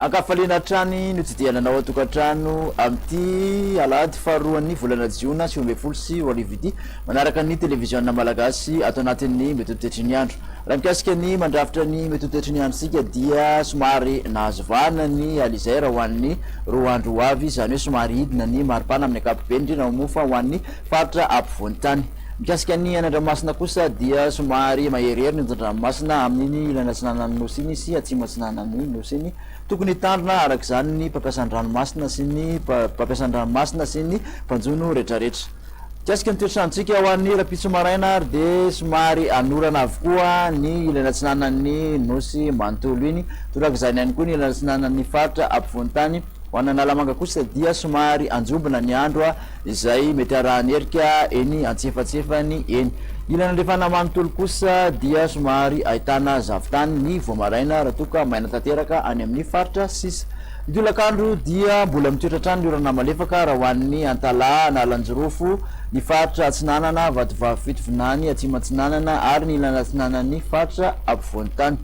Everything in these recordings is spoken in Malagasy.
Ankafaliana hatrany no tsidihana anao an-tokantrano amin'ity alahady faharoan'ny volana jiona 2019 ity, manaraka ny televiziona malagasy ato anatin'ny mety ho toetry ny andro. Raha mikasika ny mandrafitra ny mety ho toetry ny androntsika dia somary nahazo vahana ny alizay raha ho an'ny 2 andro ho avy, izany hoe somary hidina ny maripana amin'ny ankapobeny, indrindra moa fa ho an'ny faritra ampovoan-tany. Mikasika ny any an-dranomasina kosa dia somary maherihery ny onjan-dranomasina amin'iny ilany atsinanan'ny Nosy iny sy atsimo atsinanan'ny Nosy iny. Tokony hitandrina araka izany ny mpampiasa ny ranomasina sy ny mpampiasa ny ranomasina sy ny mpanjono rehetrarehetra. Mikasika ny toetr'androntsika ho an'ny rahampitso maraina ary dia somary hanorana avokoa ny ilany atsinanan'ny Nosy manontolo iny. Torak'izany ihany koa ny ilany atsinanan'ny faritra ampovoan-tany. Ho an'Analamanga kosa dia somary anjombona ny andro izay mety arahan'erika eny antsefatsefany eny. Ilany andrefana manontolo kosa dia somary ahitana zavon-tany ny vao maraina raha toa ka maina tanteraka any amin'ny faritra sisa. Ny tolakandro dia mbola mitoetra hatrany ny orana malefaka raha ho an'ny Antalaha, Analanjirofo, ny faritra Atsinanana, Vatovavy Fitovinany, Atsimo Atsinanana ary ny ilany atsinanan'ny faritra afovoan-tany.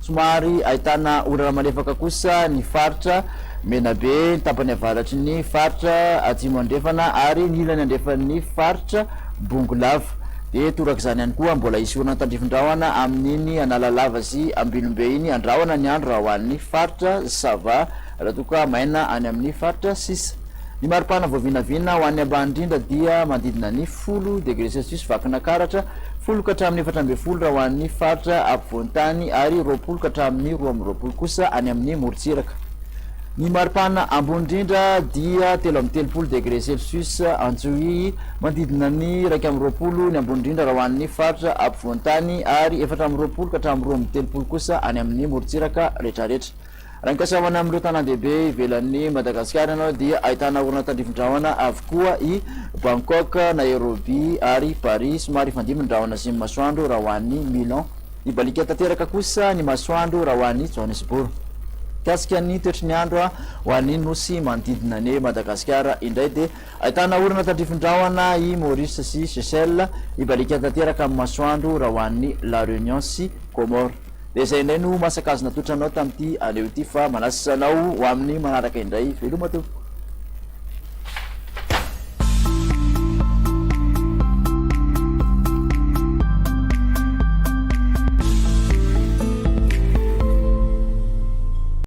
Somary ahitana orana malefaka kosa ny faritra Menabe, ny tapany avaratry ny faritra Atsimo Andrefana ary ny ilany andrefan'ny faritra Bongolava. Dia torak'izany ihany koa, mbola hisy orana tandrifin-drahona amin'iny Analalava sy Ambilombe iny. Andrahona ny andro raha ho an'ny faritra Sava raha toa ka maina any amin'ny faritra sisa. Ny maripana voavinavina ho an'ny ambany indrindra dia manodidina ny 10 degré celsius Vakinankaratra, 10 ka hatramin'ny 14 raha ho an'ny faritra afovoan-tany ary 20 ka hatramin'ny 22 kosa any amin'ny morontsiraka. Ny maripana ambony indrindra dia 33 degré celsius Antsohihy, manodidina ny 21 ny ambony indrindra raha ho an'ny faritra afovoan-tany ary 24 ka hatramin'ny 32 kosa any amin'ny morontsiraka rehetrarehetra. Raha mikasa ho any amin'ireo tanàn-dehibe ivelan'i Madagasikara ianao dia ahitana orana tandrifin-drahona avokoa i Bangkok, Nairobi ary Paris. Somary hifandimby ny rahona sy ny masoandro raha ho an'i Milan. Hibaliaka tanteraka kosa ny masoandro raha ho an'i Johannesburg. Mikasika ny toetry ny andro ho an'ny nosy manodidina an'i Madagasikara indray dia ahitana orana tandrifin-drahona i Maurice sy Seychelles. Hibaliaka tanteraka ny masoandro raha ho an'i La Réunion sy Comores. Dia izay indray no masaka azo natolotra anao tamin'ity aleo ity fa manasa anao ho amin'ny manaraka indray. Veloma tompoko.